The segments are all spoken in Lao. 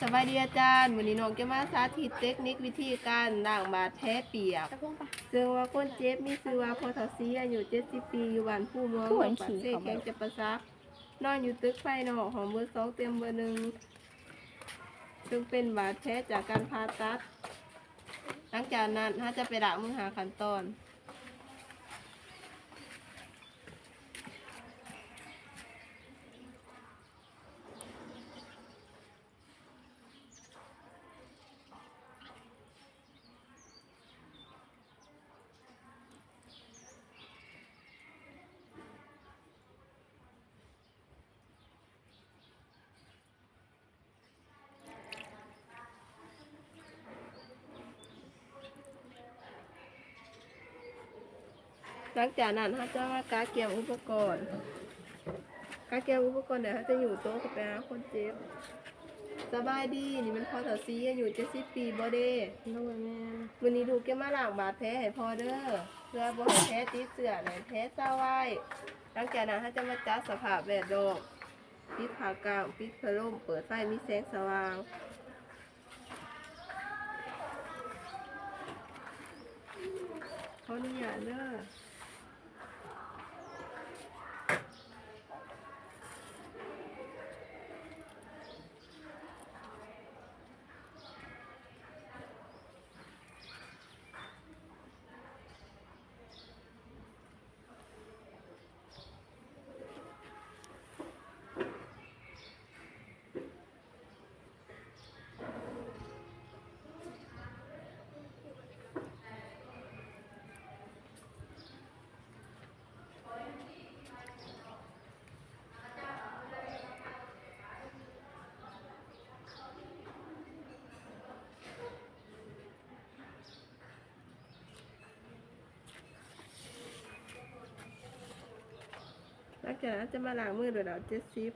ສະບາຍດີອາຈານ, ມື້ນີ້ນ້ອງຈະມາສາທິດເຕັກນິກວິທີການລ້າງບາດແຜປຽກ. ເຊິ່ງວ່າຄົນເຈັບມີຊື່ວ່າພໍ່ເຖົ້າສີ ອາຍຸເຈັດສິບປີ ຢູ່ບ້ານພູມ່ວງ ເມືອງປາກເຊ ແຂວງຈຳປາສັກ, ນອນຢູ່ຕຶກພາຍນອກ ຫ້ອງເບີສອງ ຕຽມເບີໜຶ່ງ ເຊິ່ງເປັນບາດແຜຈາກການຜ່າຕັດ. ຫຼັງຈາກນັ້ນ ເຮົາຈະໄປລ້າງມືຫ້າຂັ້ນຕອນ. ຫຼັງຈາກນັ້ນ ເຮົາຈະມາກະກຽມອຸປະກອນ. ກະກຽມອຸປະກອນແລ້ວ ເຮົາຈະຍູ້ໂຕເຂົ້າໄປຫາຄົນເຈັບ. ສະບາຍດີ, ນີ້ແມ່ນພໍ່ເຖົ້າສີ ອາຍຸເຈັດສິບປີບໍ່ເດ? ໂດຍ ແມ່ນ. ມື້ນີ້ລູກຈະມາລ້າງບາດແຜໃຫ້ພໍ່ເດີ ເພື່ອບໍ່ໃຫ້ແຜຕິດເຊື້ອ ແລະ ໃຫ້ແຜຊາໄວ. ຫຼັງຈາກນັ້ນ ເຮົາຈະມາຈັດສະພາບແວດລ້ອມ, ປິດຜ້າກ້າງ, ປິດພັດລົມ, ເປີດໄຟມີແສງສະຫວ່າງ. ຂໍອະນຸຍາດເດີ. ຫຼັງຈາກນັ້ນຈະມາລ້າງມືດ້ວຍນ້ຳເຈັດສິບ.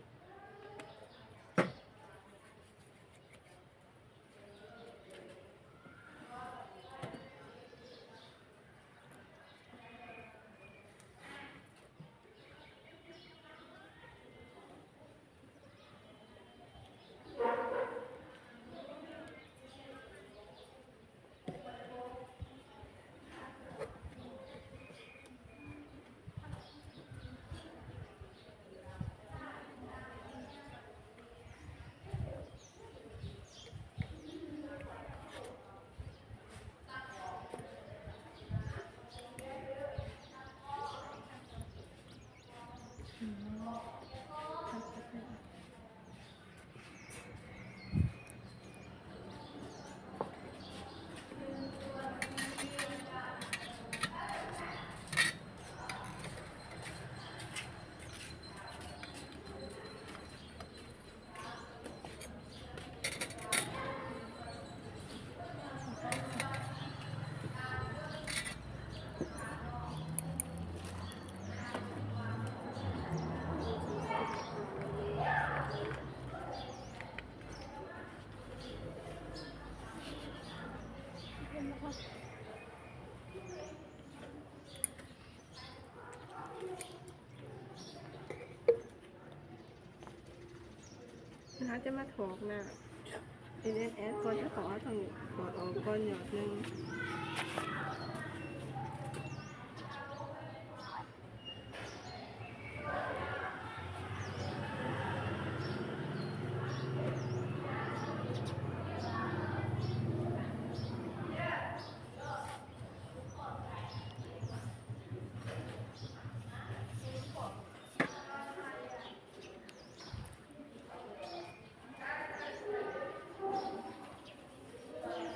ເຮົາຈະມາຖອກນ້ຳ ເອັນ ເອັນ ເອັນ ກ່ອນຈະຖອກ ເຮົາຕ້ອງຖອກອອກກ່ອນຫຍອດໜຶ່ງ.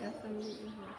ກໍສຳເລັດແລ້ວ.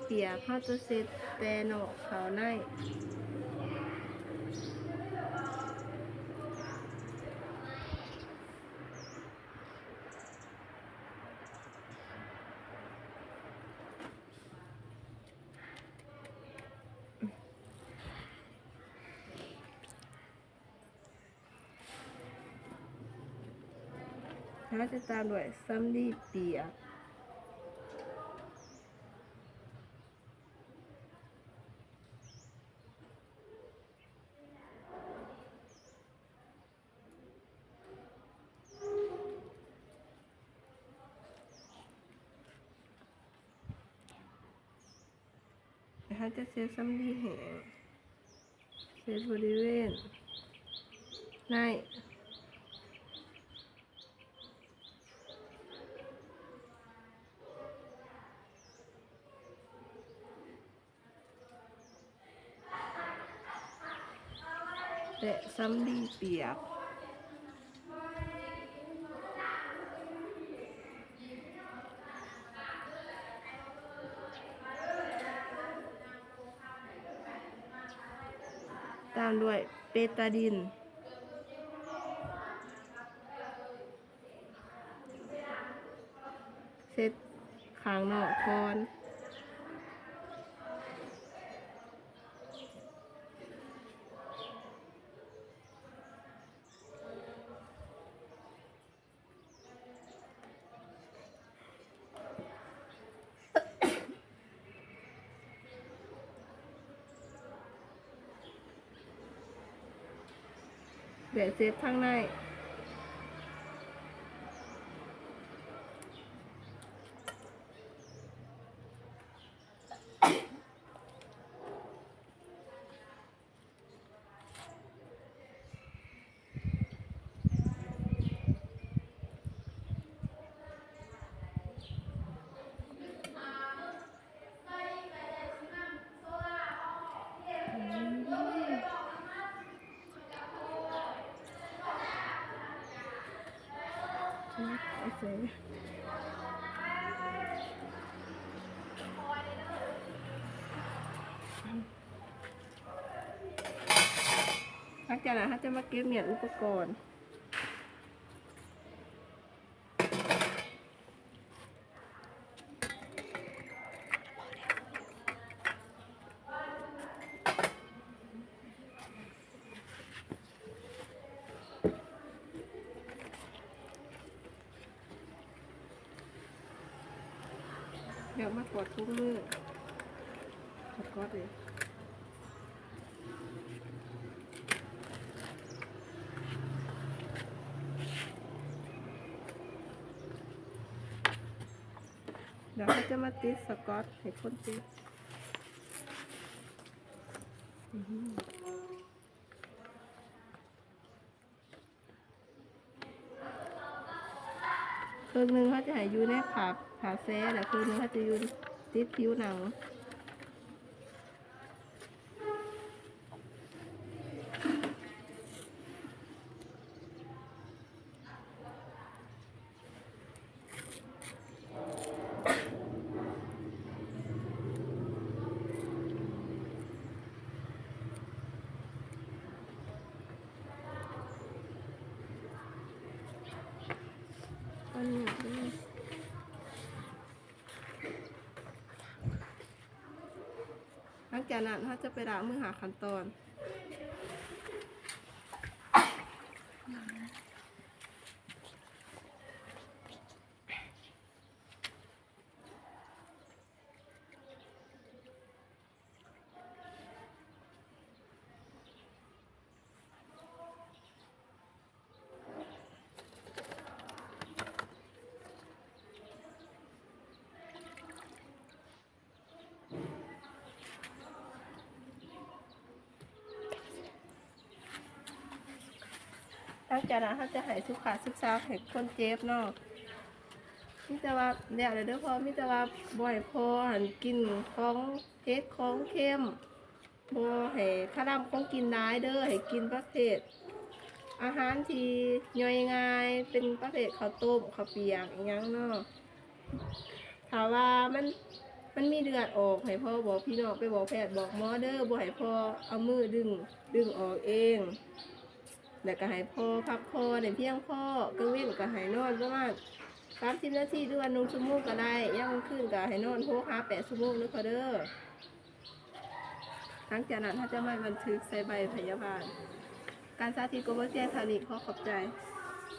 ປຽກ ເຮົາຈະເຊັດແຕ່ນອກເຂົ້າໃນ. ແລ້ວຈະຕາມດ້ວຍສຳລີປຽກ. ເຮົາຈະເຊັດສຳລີແຫ້ງ ເຊັດບໍລິເວນໃນ ແລະ ສຳລີປຽກ. ຕາມດ້ວຍເບຕາດິນ. ເຊັດຂ້າງນອກກ່ອນ. ແບບເຊັດທາງໃນ. ຫຼັງຈາກນັ້ນເຮົາຈະມາເກັບມ້ຽນອຸປະກອນ. ດຽວມາຖອດຖົງມື ຖອດກອດເລີຍ. ດຽວເຮົາຈະມາຕິດສະກອດໃຫ້ຄົນຕິດ. ເຄິ່ງໜຶ່ງເຮົາຈະໃຫ້ຢູ່ໃນຜ້າ ຜ້າແຊ ແລະ ເຄິ່ງໜຶ່ງເຮົາຈະຢູ່ຕິດຜິວໜັງ. ອັນນີ້ເດີ ຫຼັງຈາກນັ້ນເຮົາຈະໄປລ້າງມືຫ້າຂັ້ນຕອນ. ຫຼັງຈາກນັ້ນເຮົາຈະໃຫ້ສຸຂະສຶກສາໃຫ້ຄົນເຈັບເນາະ. ມີແຕ່ວ່າ ແລ້ວເດີພໍ່ ມີແຕ່ວ່າບໍ່ໃຫ້ພໍ່ຫັ້ນກິນຂອງເຜັດຂອງເຄັມ. ບໍ່ໃຫ້ຄະລຳຂອງກິນຫຼາຍເດີ, ໃຫ້ກິນປະເພດອາຫານທີ່ຍ່ອຍງ່າຍ ເປັນປະເພດເຂົ້າຕົ້ມ ເຂົ້າປຽກ ອີ່ຫຍັງເນາະ. ຖ້າວ່າມັນ ມັນມີເລືອດອອກ ໃຫ້ພໍ່ບອກພີ່ນ້ອງໄປບອກແພດບອກໝໍເດີ ບໍ່ໃຫ້ພໍ່ເອົາມືດຶງ ດຶງອອກເອງ ແລ້ວກໍໃຫ້ພໍ່ພັກຜ່ອນໃຫ້ພຽງພໍ ກາງເວັນກໍໃຫ້ນອນປະມານສາມສິບນາທີ ຫຼືວ່າໜຶ່ງຊົ່ວໂມງກໍໄດ້ ຍາມກາງຄືນກໍໃຫ້ນອນຫົກຫາແປດຊົ່ວໂມງເດີພໍ່ເດີ. ຫຼັງຈາກນັ້ນເຮົາຈະມາບັນທຶກໃສ່ໃບພະຍາບານ. ການສາທິດກໍໝົດພຽງເທົ່ານີ້ ຂໍຂອບໃຈ.